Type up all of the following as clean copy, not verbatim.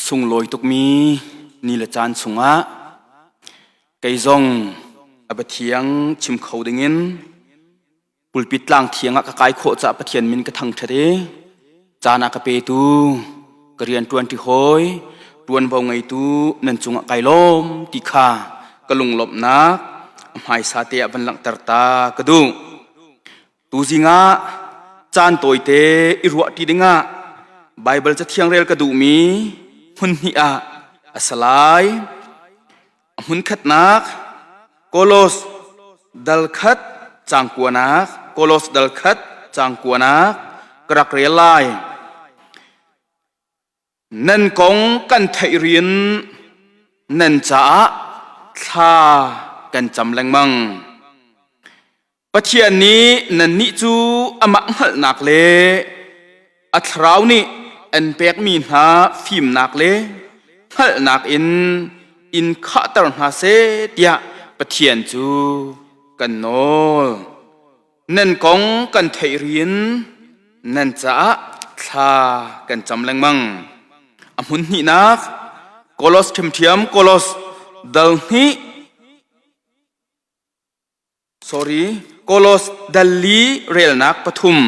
Sunglawi tukmi ni le caan chungah kei zong a biathiang chim kho dingin pulpit tlang thiang ah ka kai khawh caah Pathian min ka thangṭhat i caan a ka petu ka rian ṭuanṭi hawi ṭuanvo ngeitu nan cungah kai lawm ti kha ka lunglawmhnak a hmaisa te ah van langhter ta ka duh. Tuzing ah caan tawite i ruahṭi dingah Baibal Cathiang rel ka duhmi hmun hnih ah a si lai. A hmunkhatnak Kolos dal khat caang kuanak Kolos dal khat caang kuanak ka rak rel lai. Nan kong kan theih rian nan caah thla kan cam lengmang. Pathian nih nannih cu amah hngalhnak le a thlarau nih an pekmi hna fimnak le hngalhnak in in khahter hna seh tiah Pathian cu kan nawl. Nan kong kan theih riin nan caah thla kan cam lengmang. A hmun hnihnak Kolos ṭhiamṭhiam Kolos dal hnih Sorry, Kolos dal li relnak pathum.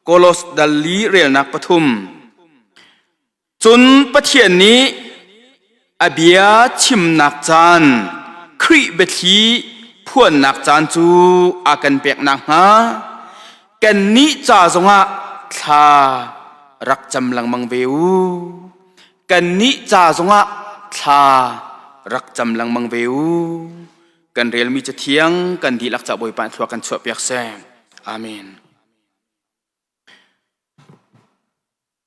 Kolos dal li relnak pathum. Cun Pathian nih a bia chimnak caan, Khrih biathli phuannak caan cu a kan pek nakhnga kannih ca zongah thla rak cam lengmang ve u. Kannih ca zongah thla rak cam lengmang ve u. Kan relmi cathiang kan dihlak ca Bawipa nih thlua kan chuahpiak seh. Amen.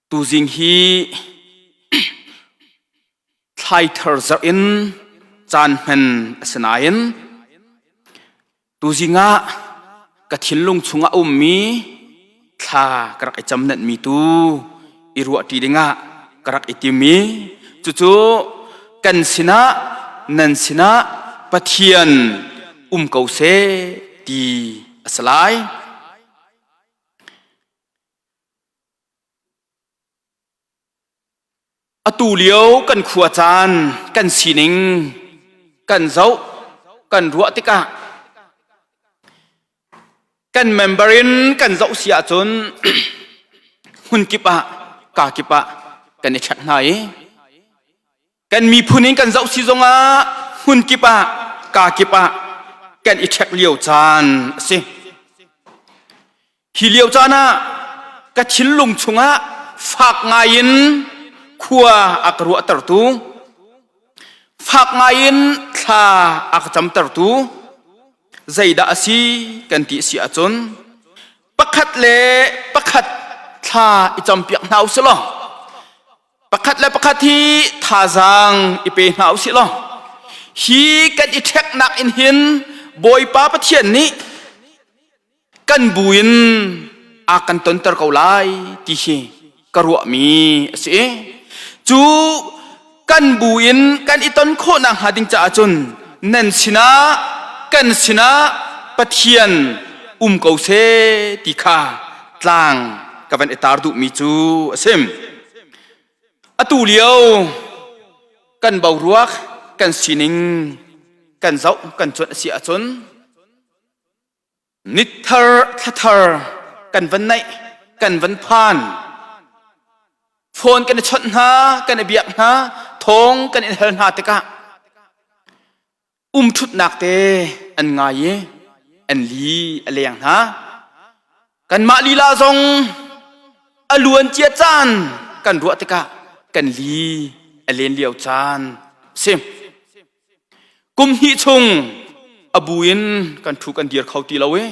Tuzing hi thlaithar zarh in caan hman a si nain tuzing ah ka thinlung chungah a ummi thla ka rak i camnanhmi tu i ruahṭi dingah ka rak i tim i cucu kan sinah nan sinah Pathian um ko seh ti a si lai. Atu lio kan khua caan kan sining kan zoh kan ruah tikah Kan member in kan zoh si ahcun hmun kip ah ka kip ah kan i check hna i kan miphun in kan zoh si zongah hmun kip ah ka kip ah kan i check lio caan a si. Hi lio caan ah ka thinlung chungah fak ngai in khua a ka ruahtertu fak ngai in thla a ka camtertu zeidah a si kan ti si ahcun pakhat le pakhat thla i campiak hna usih law pakhat le pakhat hi thazaang i pe hna usih law hi kan i ṭheknak in hin Bawipa Pathian nih kan bu in a kan tonter ko lai ti hi ka ruahmi a si. Cu kan bu in kan i ton khawhnak hnga ding caah cun nan sinah kan sinah Pathian um ko seh ti kha tlang ka van i tar duhmi cu a si. Atu lio kan boruak kan sining kan zoh kan cuanh a si ahcun Nithar thlathar kan van naih kan van phan phone kan i chawnh hna kan i biak hna thawng kan i hal hna tikah umṭhutnak te an ngai i an li a leng hna kanmah lila zong a luan cia caan kan ruah tikah kan li a len lio caan si Kum hnih chung a bu in kan ṭhu kan dir kho ti lo i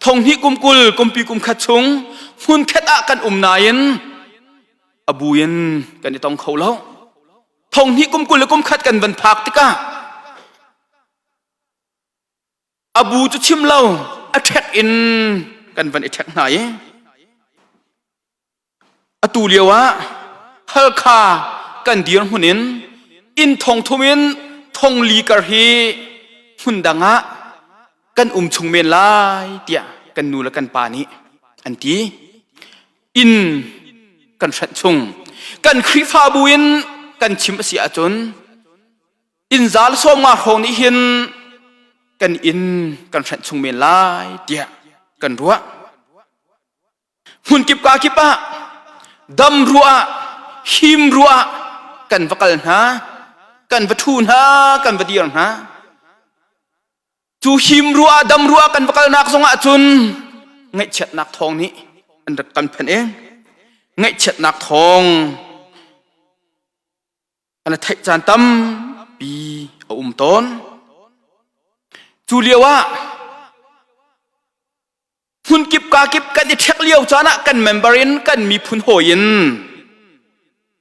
thong hnih kum 20 kumpi kum khat chung hmunkhat ah kan um nain a bu in kan i tong kho lo. Thong hnih kum 20 le kum khat kan van phak tikah A bu cu chim lo a ṭhek in kan van i ṭhek hna i atu lio ah Halkha kan dirhmun in inn thong thum in thong li kar hi hmun dang ah kan um chung men lai tiah kan nu le kan pa nih an ti. Inn kan hranh chung. Kan Khrihfabu in kan chim a si ahcun inn zal 50 hrawng nih hin kan inn kan hrenh chung men lai tiah kan ruah. Hmunkip ka kip ah dam ruah ah him ruah ah kan va kal hna, kan va ṭhu hna, kan va dir hna. Cu him ruah dam ruah kan va kalnak zongah cun ngaihchiatnak thawng nih an rak kan phenh i ngaihchiatnak thawng an theih caan tampi a um tawn. Cu lio ah hmunkip kakip kan i ṭhek lio caan ah kan member in kan miphun hawi in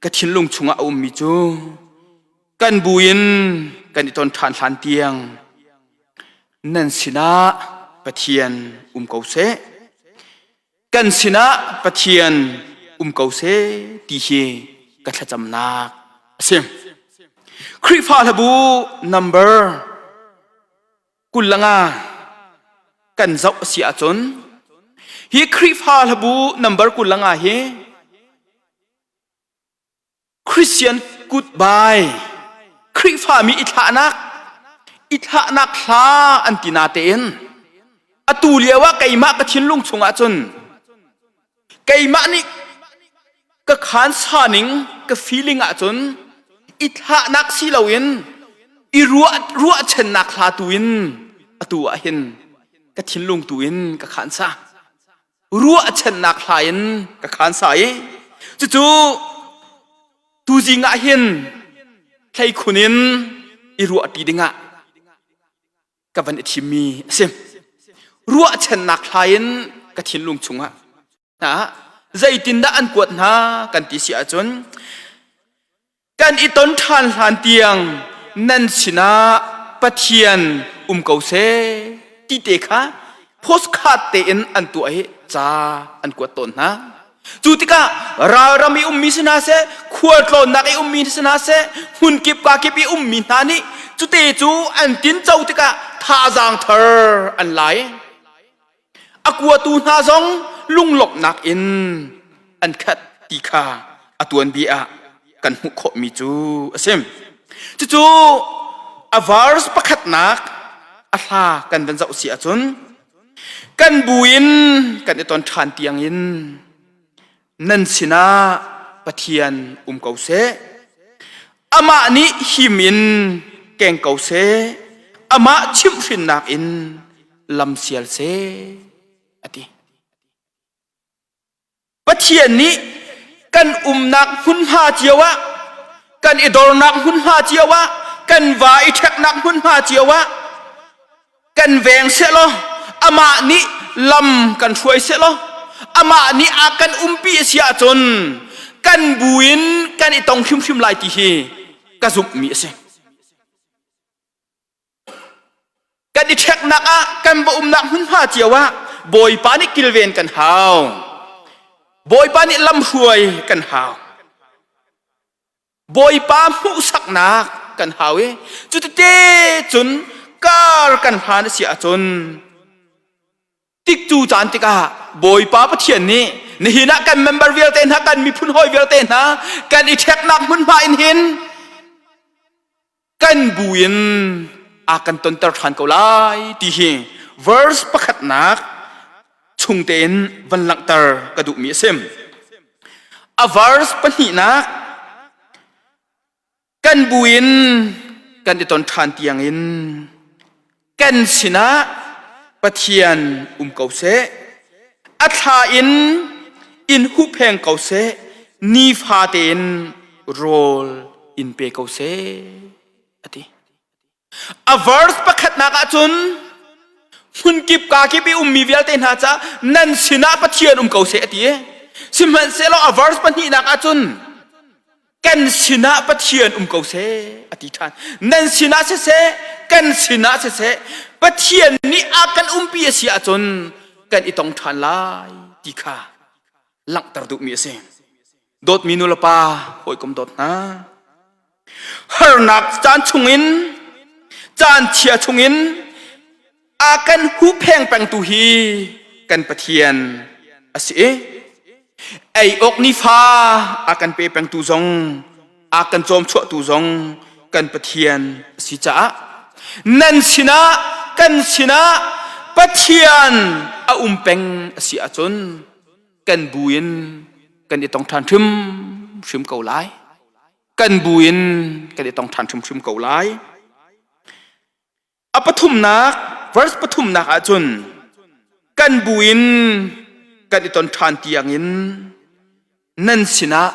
ka thinlung chungah a ummi cu kan bu in kan i ton ṭhan hlan tiang nan sinah Pathian um ko seh kan sinah Pathian um ko seh ti hi ka thlacamnak a si. Khrihfa hlabu number 25 kan zoh a si ahcun hi Khrihfa hlabu number 25 hi Christian goodbye Khrihfami i thlahnak i thlahnak hla an ti na tein atu lio ah keimah ka thinlung chungah cun Keimah nih ka khaan sa ning ka feeling ahcun i thlahnak si loin i ruah ruahchannak hla tu in atu ah hin ka thinlung tu in ka khaan sa. Ruahchannak hla in ka khaan sa i cucu tuzing ah hin thleikhun in i ruah ṭi dingah ka van i thimmi a si. Ruahchannak hla in ka thinlung chungah hna zeitindah an kuat hna kan ti si ahcun kan i ton ṭhan hlan tiang nan sinah Pathian um ko seh ti te kha postcard tein an tuah i ca an kuat tawn hna. Cu tikah ralram i ummi si hna seh, khualtlawnnak i ummi si hna seh, hmunkip kakip i ummi hna nih cute cu an tinco tikah thazaang thar an lai. A kuatu hna zong lunglawmhnak in an khat ti kha a tuanbia ah kan hmuh khawhmi cu a si. Cucu a verse pakhatnak a hla kan van zoh si ahcun Kan bu in kan i ton ṭhan tiangin nan sinah Pathian um ko seh. Amah nih him in keng ko seh. Amah chimhhrinnak in lam sial seh, a ti. Pathian nih kan umnak hmunhma cio ah kan i dornak hmunhma cio ah kan va i ṭheknak hmunhma cio ah kan veng sehlaw amah nih lam kan hruai sehlaw amah nih a kan umpi a si ahcun kan bu in kan i tong hrimhrim lai ti hi ka zumhmi a si. Kan i ṭheknak ah kan va umnak hmunhma cio ah Bawipa nih kilven kan hau. Bawipa nih lamhruai kan hau. Bawipa hmuhsaknak kan hau i cutete cun kar kan hlan a si ahcun tikcu caan tikah Bawipa Pathian nih nihin ah kan member vialte hna kan miphun hawi vialte hna kan i ṭheknak hmunhma in hin kan bu in a kan tonter ṭhan ko lai ti hi verse pakhatnak chung tein van langhter ka duhmi a si. A verse pahnihnak kan bu in kan i ton ṭhan tiangin kan sinah Pathian um ko seh a thla in in huhpheng ko seh nifa tein rawl in pe ko seh a ti a verse pakhatnak ahcun hmunkip kakip i ummi vialte hna ca nan sinah Pathian um ko seh a ti sihmanhsehlaw a verse pahnihnak ahcun kan sinah Pathian um ko seh a ti ṭhan nan sinah siseh kan sinah siseh Pathian nih a kan umpi a si ahcun kan i tong ṭhan lai ti kha langhter duhmi a si dawtmi nu le pa hawikom dawt hna harnak caan chungin caan chia chungin a kan huhpheng pengtu hi kan Pathian a si i. Ei awk nifa a kan pe pengtu zong a kan cawm chuahtu zong kan Pathian a si caah nan sinah kan sinah Pathian a um peng a si ahcun kan bu in kan i tong ṭhan hrimhrim ko lai. Kan bu in kan i tong ṭhan hrimhrim ko lai. A pathumnak, verse pathumnak ahcun kan bu in kan i ton ṭhan tiangin nan sinah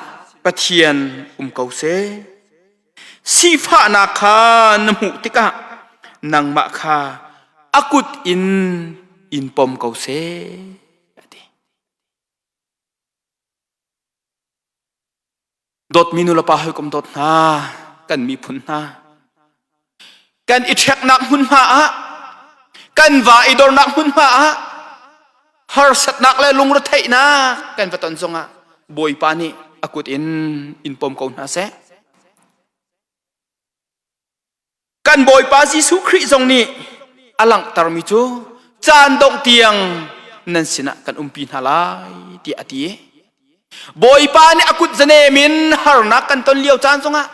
Pathian um ko seh. Sifahnak kha na hmuh tikah nangmah kha a kut in in pom ko seh. A ti. Dawtmi nulepa hawikom dawt hna, kan miphun hna, kan i ṭheknak hmunhma ah, kan va i dornak hmunhma ah, harsatnak le lungretheihnak kan va ton zongah Bawipa nih a kut in in pom ko hna seh. Kan Bawipa Jesuh Khrih zong nih a langhtermi cu caan dongh tiang nan sinah kan umpi hna lai tiah a ti. Bawipa nih a kut zanem in harnak kan ton lio caan zongah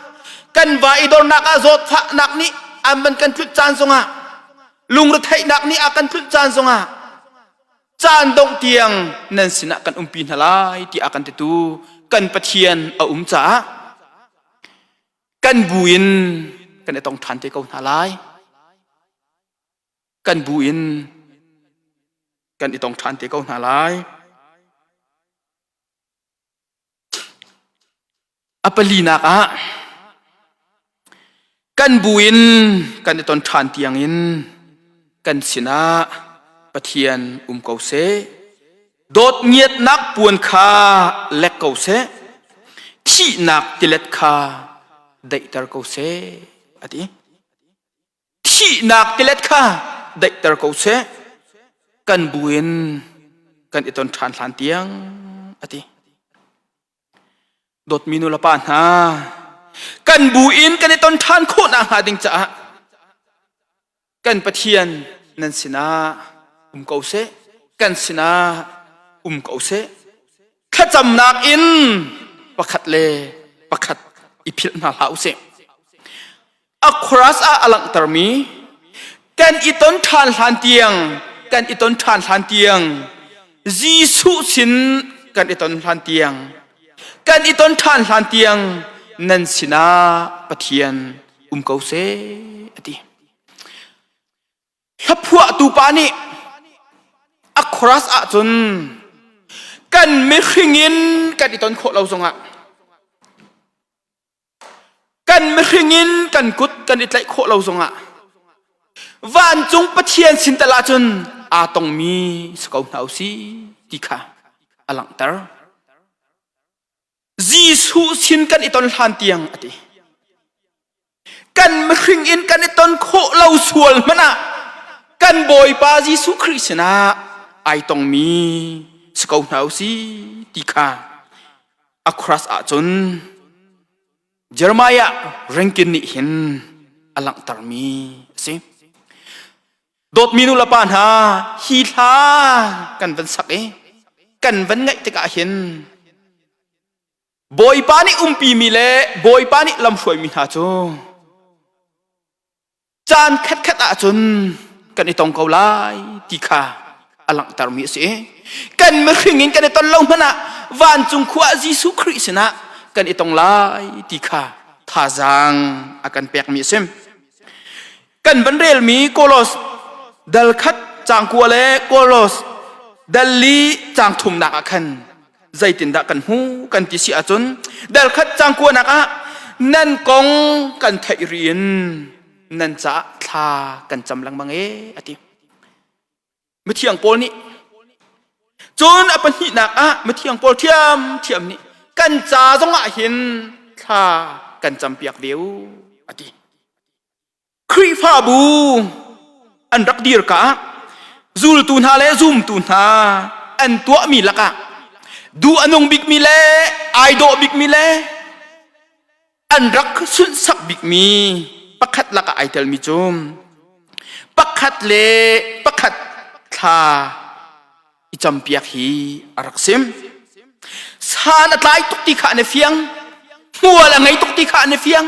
kan va i dornak ah zawtfahnak nih an van kan tlunh caan zongah lungretheihnak nih a kan tlunh caan zongah caan dongh tiang nan sinah kan umpi hna lai tiah a kan titu kan Pathian a um caah Kan bu in kan i tong ṭhan te ko hna lai. Kan bu in kan i tong ṭhan te ko hna lai. A palinak ah kan bu in kan i ton ṭhan tiangin kan sinah Pathian um ko seh. Dawtngiatnak puan kha lek ko seh, thihnak tilet kha daihter ko seh, a ti. Thihnak tilet kha daihter ko seh, kan bu in kan i ton ṭhan hlan tiang, a ti. Dawtmi nu le pa hna, kan bu in kan i ton ṭhan khawh nakhnga ding caah kan Pathian nan sinah um ko seh, kan sinah um ko seh. Thlacamnak in pakhat le pakhat i philh hna hlah usih. A chorus ah a langhtermi kan i ton ṭhan hlan tiang kan i ton ṭhan hlan tiang Jesuh sin kan i ton hlan tiang kan i ton ṭhan hlan tiang nan sinah Pathian um ko seh a ti. Hlaphuahtu pa nih a chorus ahcun kan mihring in kan i ton khawh lo zongah kan mihring in kan kut kan i tlaih khawh lo zongah vancung Pathian sin tal ahcun aa tongmi si ko hna usih ti kha a langhter. Jesuh sin kan i ton hlan tiang a ti. Kan mihring in kan i ton khawh lo sual hmanh ah kan Bawipa Jesuh Khrih sinah ai tongmi si ko hna usih ti kha a cross ahcun Jeremiah Rankin nih hin a langhtermi a si. Dawtmi nu le pa hna, hi hla kan van sak i kan van ngaih tikah hin Bawipa nih umpimi le Bawipa nih lamhruaimi hna cu caan khatkhat ahcun kan i tong ko lai ti kha a langhtermi a si. Kan mihring in kan i ton lo hmanh ah vancung khua Jesuh Khrih sinah kan i tong lai ti kha thazaang a kan pekmi a si. Kan van relmi Kolos dal khat caang kua le Kolos dal li caang thumnak ah khan zeitindah kan hmu kan ti si ahcun dal khat caang kuanak ah nan kong kan theih ri in nan caah thla kan cam lengmang e a ti. Mithiang Paul nih cun a pahnihnak ah mithiang Paul thiamthiam nih kan ca zongah hin thla kan campiak ve u a ti. Khrihfabu an rak dir ka ah zultu hna le zumtu hna an tuahmi lakah duh a nung bikmi le ai dawh bikmi le an rak sunhsak bikmi pakhat lakah ai telmi cu pakhat le pakhat thla i campiak hi a rak sim. Chan a tlai tuk ti kha an i fiang. Hmual a ngei tuk ti kha an i fiang.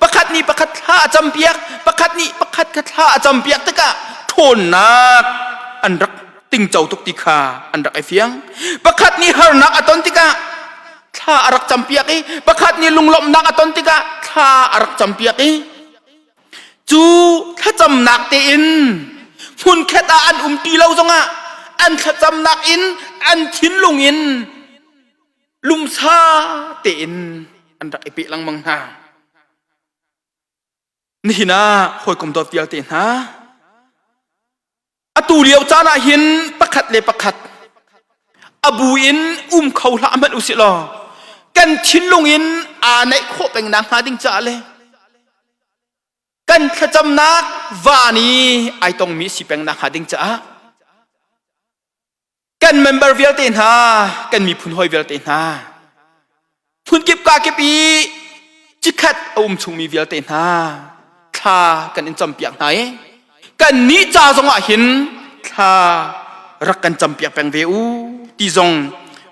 Pakhat nih pakhat thla a campiak, pakhat nih pakhat kha thla a campiak tikah ṭhawnnak an rak tingco tuk ti kha an rak i fiang. Pakhat nih harnak a ton tikah thla a rak campiak i pakhat nih lunglawmhnak a ton tikah thla a rak campiak i Cu thlacamnak tein hmunkhat ah an um ti lo zongah an thlacamnak in an thinlung in lumsa tein an rak i peh lengmang hna. Nihin ah hawikom dawt vialte hna, atu lio caan ah hin pakhat le pakhat a bu in um kho hlah hmanh usih law kan thinlung in aa naih khawh peng nak hnga ding caah le kan thlacamnak van i ai tongmi si peng nak hnga ding caah Kan member vialte hna, kan miphun hawi vialte hna, phunkip kakip i cikhat a um chungmi vialte hna, thla kan in campiak hna i kan nih ca zongah hin thla rak kan campiak peng ve u ti zong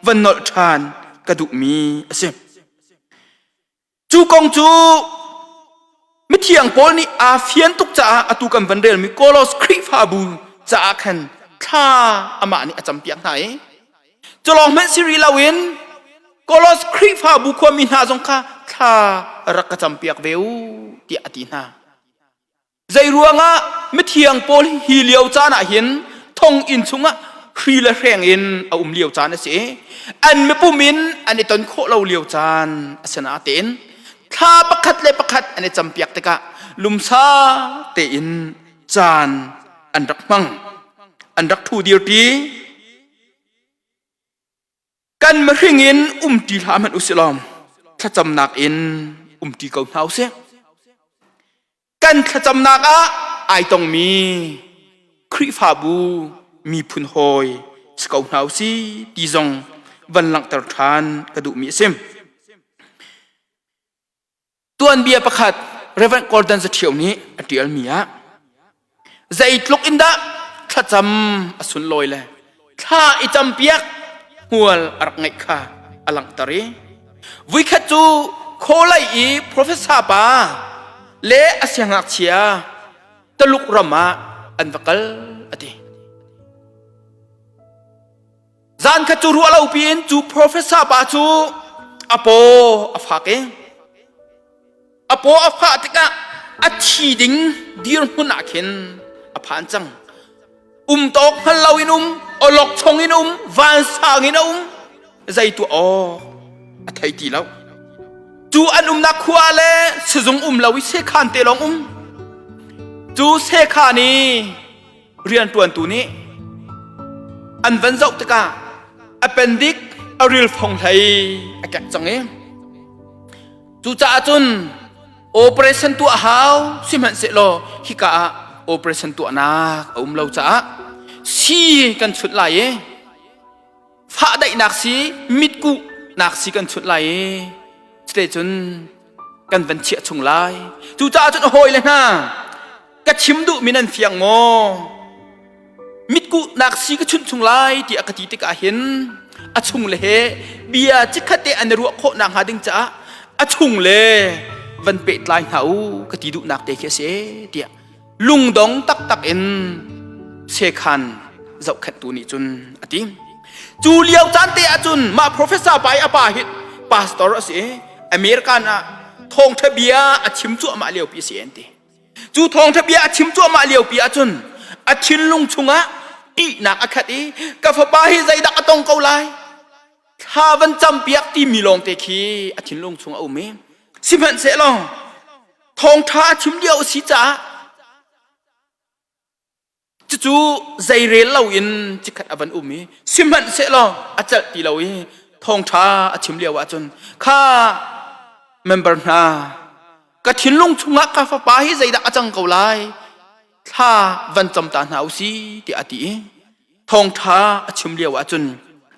van nolh ṭhan ka duhmi a si. Cu kong cu mithiang Paul nih aa fian tuk caah atu kan van relmi Kolos Khrihfabu caah khan thla amah nih a campiak hna i culawng hmanh si rih loin Kolos Khrihfabu khuami hna zong kha thla rak ka campiak ve u tiah a ti hna. Zeiruangah mithiang Paul hi lio caan ah hin thonginn chungah hri le hreng in a um lio caan a si i an mipum in an i ton khawh lo lio caan a si natein thla pakhat le pakhat an i campiak tikah lumsa tein caan an rak hmang an rak ṭhu dirṭi Kan mihring in umṭi hlah hmanh usih law thlacamnak in umṭi ko hna usih. Kan thlacamnak ah ai tongmi Khrihfabu miphun hawi si ko hna usih ti zong van langhter ṭhan ka duhmi a si. Tuanbia pakhat Reverend Gordon Zaṭhio nih a ṭialmi ah zeitluk in dah thlacam a sunlawi le thla i campiak hmual a rak ngeih kha a langhter i vuikhat cu khawlei i professor pa le a siangngakchia Taluk ram ah an va kal a ti. Zan khat cu ruah lo piin cu professor pa cu a paw a fak i a paw a fah tikah a thi ding dirhmun ah khin a phan cang. Um tawk hngal lo in um, awlok chong in um, vansang in a um, zei tuah awk a thei ti lo. Cu an umnak khua le sizung um lo i sekhan te lawng um. Cu sekhan i rianṭuantu nih an van zoh tikah appendix a ril phong hlei a kek cang i cucaah cun operation tuah hau sihmanhsehlaw hika ah operation tuahnak a um lo caah sii kan chunh lai i fah daihnak si mitkuh nak si kan chunh lai i cute cun kan van chiah chung lai cucaah cun a hawile hna ka chim duhmi nan fiang maw mitkuhnak si ka chunh chung lai tiah ka ti tikah hin a chung le he bia chikkhat te an i ruah khawh nak hnga ding caah a chung le van pehtlai hna u ka ti duhnak te khi a si tiah lungdong taktak in sekhan zohkhenhtu nih cun a ti cu lio caan te ahcun mah professor pa i a pa hi pastor a si i American ah thawngtha bia a chim cuahmah liopi a si an ti Cu thawngṭha bia a chim cuahmah liopi ahcun a thinlung chungah ṭihnak a khat i ka fapa hi zeidah a tong ko lai thla van campiak timi lawngte khi a thinlung chung a um i sihmanhsehlaw thawngṭha a chim lio a si caah Cucu zeirel loin chikkhat a van um i sihmanhsehlaw a celh ti lo i thawngṭha a chim lio ahcun kha member hna ka thinlung chungah ka fapa hi zeidah a cang ko lai thla van cam ta hna u si tiah a ti i thawngṭha a chim lio ahcun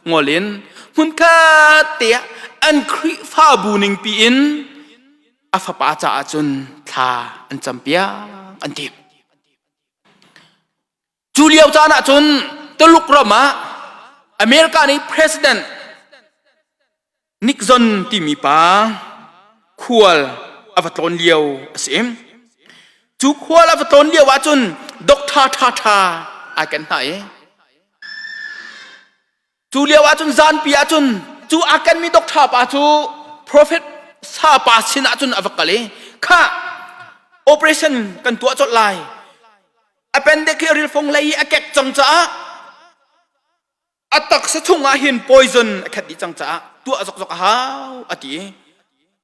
ngol in hmunkhat te ah an Khrihfabu ningpi in a fapa caah cun thla an campiak an ti. Cu lio caan ahcun Tuluk ram ah America nih president Nixon timi pa khual a va tlawn lio a si. Cu khual a va tlawn lio ahcun doctor ṭhaṭha ai ken hna i cu lio ahcun zanpi ahcun cu aa kenmi doctor pa cu prophet sa pa sin ahcun a va kal i khah operation kan tuah colh lai appendix hi rilfong lei i a kek cang caah a taksa chungah hin poison a khat dih cang caah tuah zokzok a hau a ti i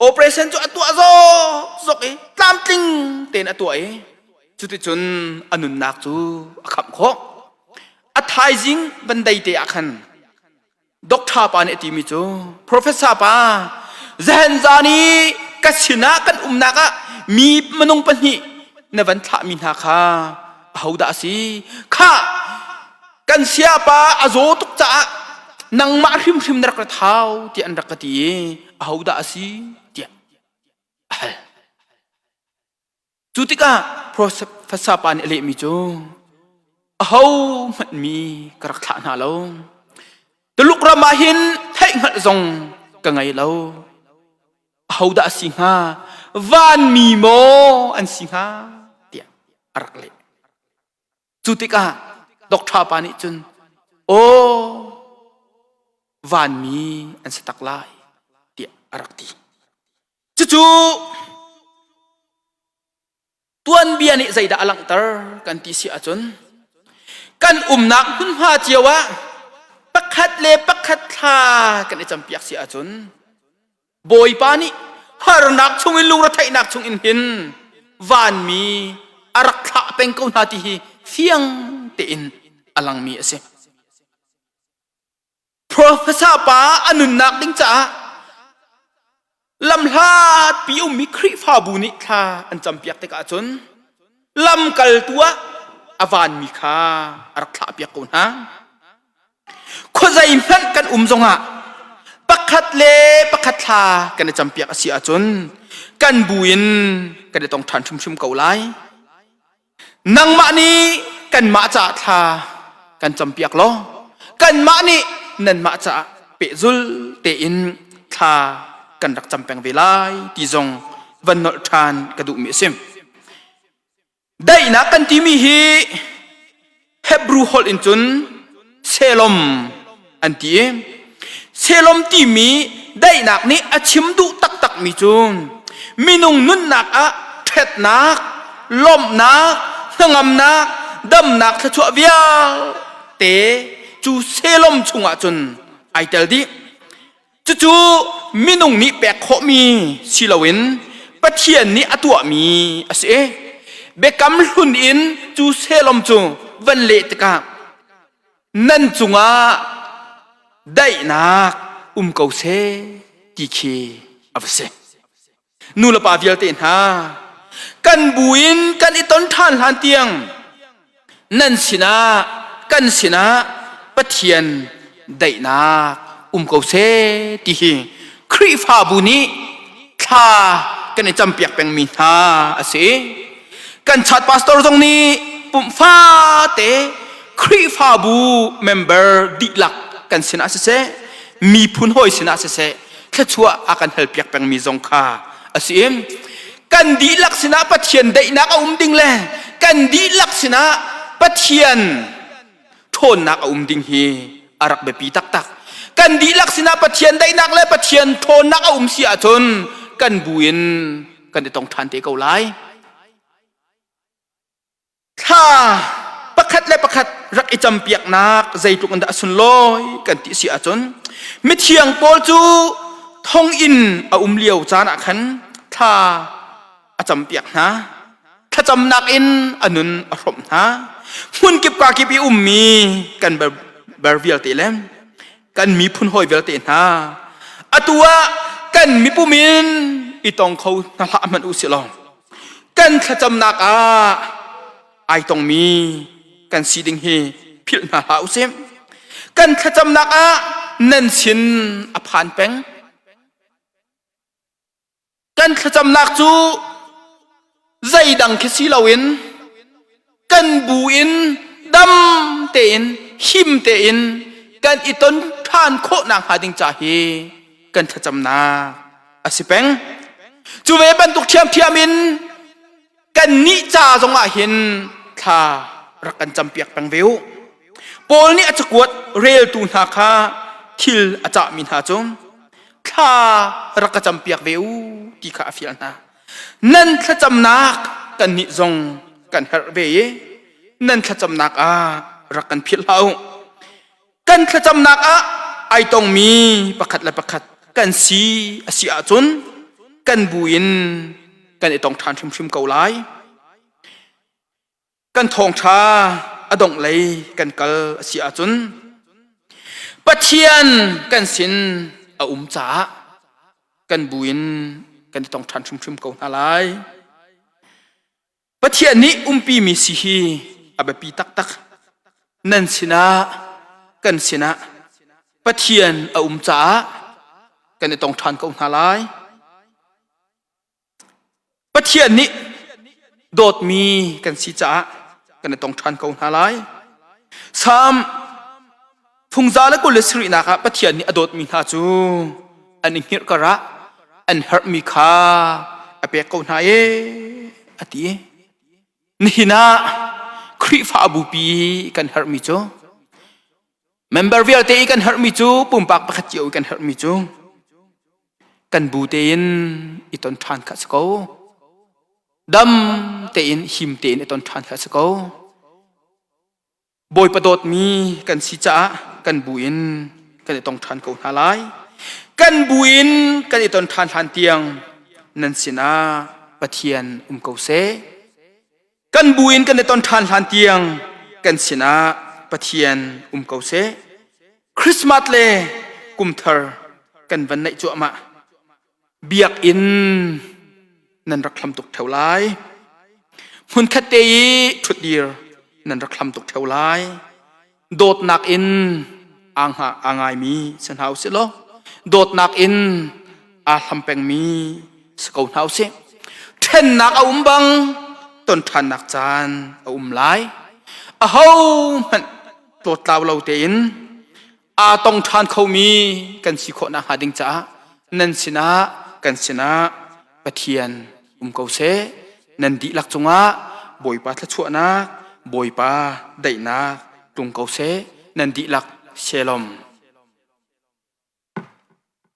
operation cu a tuah zokzok i tlamtling tein a tuah i cuticun a nunnak cu a khamh khawh. A thaizing van dei te ah khan doctor pa nih a timi cu professor pa zahan zan i ka sinah kan umnak ah mi minung pahnih na van thlahmi hna kha ahodah a si khah kan siapa a zaw tuk caah nangmah hrimhrim na rak ra thau tiah an rak ka ti i ahodah a si tiah a hal. Cu tikah professor pa nih a lehmi cu aho hmanh mi ka rak thlah hna lo. Tuluk ram ah hin theihhngalh zong ka ngei lo. Ahodah a si hnga? Vanmi maw an si hnga? tiah a rak leh. Cu tikah doctor pa nih cun aw vanmi an si tak lai tiah a rak ti. Cucu tuanbia nih zeidah a langhter kan ti si ahcun kan umnak hmunhma cio ah pakhat le pakhat thla kan i campiak si ahcun Bawipa nih harnak chungin lungretheihnak chungin hin vanmi a rak thlah peng ko hna ti hi fiang tein a langmi a si. Professor pa a nunnak ding caah lamhlatpi ummi Khrihfabu nih thla an campiak tikah cun lamkaltu ah a vanmi kha a rak thlahpiak ko hna. Khuazei hmanh kan um zongah pakhat le pakhat thla kan i campiak a si ahcun kan bu in kan i tong ṭhan hrimhrim ko lai. Nangmah nih kanmah caah thla kan campiak law kanmah nih nanmah caah pehzul tein thla kan rak cam peng ve lai ti zong van nolh ṭhan ka duhmi a si. Daihnak kan timi hi Hebrew holh in cun Shalom an ti i Shalom timi daihnak nih a chim duh taktakmi cu minung nunnak ah ṭhatnak, lawmhnak, hnangamnak, damnak thluachuah vialte cu Shalom chungah cun ai tel dih. Cucu minung nih pek khawhmi si loin Pathian nih a tuahmi a si. Biakam hlun in cu Shalom cu van leh tikah nan cungah daihnak um ko seh ti khi a va si. Nu le pa vialte hna, kan bu in kan i ton ṭhan hlan tiang nan sinah kan sinah Pathian daihnak um ko seh ti hi Khrihfabu nih thla kan i campiak pengmi hna a si. Kan chat pastor zong nih pumh fate Khrihfabu member dihlak kan sinah siseh, miphun hawi sinah siseh thluachuah a kan halpiak pengmi zong kha a si. Kan dihlak sinah Pathian daihnak a um ding le kan dihlak sinah Pathian ṭhawnnak a um ding hi a rak biapi taktak. Kan dihlak sinah Pathian daihnak le Pathian ṭhawnnak a um si ahcun kan bu in kan i tong ṭhan te ko lai. Thla pakhat le pakhat rak i campiaknak zeitluk in dah a sunlawi kan ti si ahcun mithiang Paul cu thonginn a um lio caan ah khan thla a campiak hna. Thlacamnak in a nun a hrawmh hna. Hmunkip kakip i ummi kan ber vialte le kan miphun hawi vialte hna atu ah kan mipum in i tong kho hna hlah hmanh u sih law kan thlacamnak ah ai tongmi kan si ding hi philh hna hlah u sih. Kan thlacamnak ah nan sin a phan peng. Kan thlacamnak cu zeidang khi si loin kan bu in dam tein him tein kan i ton ṭhan khawh nakhnga ding ca hi kan thlacamnak a si peng. Cu ve bantuk ṭhiamṭhiam in kan nih ca zongah hin thla rak kan campiak peng ve u. Paul nih a cakuat reltu hna kha thil a cahmi hna cu thla rak ka campiak ve u ti kha a fial hna. Nan thlacamnak kannih zong kan herh ve i nan thlacamnak ah rak kan philh hlah u. Kan thlacamnak ah ai tongmi pakhat le pakhat kan si a si ahcun kan bu in kan i tong ṭhan hrimhrim ko lai. Kan thawngṭha a dongh lei kan kal a si ahcun Pathian kan sin a um caah kan bu in kan i tong ṭhan hrimhrim ko hna lai. Pathian nih umpimi si hi a biapi taktak. Nan sinah, kan sinah Pathian a um caah kan i tong ṭhan ko hna lai. Pathian nih dawtmi kan si caah kan i tong ṭhan ko hna lai. Salm phungza le 27nak ah Pathian nih a dawtmi hna cu an i hngirh karah an herhmi kha a pek ko hna e a ti. Nihin ah Khrihfabu pi kan herhmi cu member vialte i kan herhmi cu pumpak pakhat cio i kan herhmi cu kan bu tein i ton ṭhan kha si ko. Dam tein him tein i ton ṭhan kha si ko. Bawipa dawtmi kan si caah kan bu in kan i tong ṭhan ko hna lai. Kan bu in kan i ton ṭhan hlan tiang nan sinah Pathian um ko seh. Kan bu in kan i ton ṭhan hlan tiang kan sinah Pathian um ko seh. Christmas le kumthar kan van naih cuahmah. Biakinn nan rak hlam tuk ṭheo lai. Hmunkhat te i ṭhutdir nan rak hlam tuk ṭheo lai. Dawtnak in aa hnga aa ngaimi si hna usih law dawtnak in aa hlam pengmi si ko hna usih. Ṭhennak a um bang ton ṭhannak caan a um lai. Aho hmanh tlawttlau lo tein aa tong ṭhan khomi kan si khawh nakhnga ding caah nan sinah kan sinah Pathian um ko seh. Nan dihlak cungah Bawipa thluachuahnak, Bawipa daihnak tlung ko seh. Nan dihlak shalom.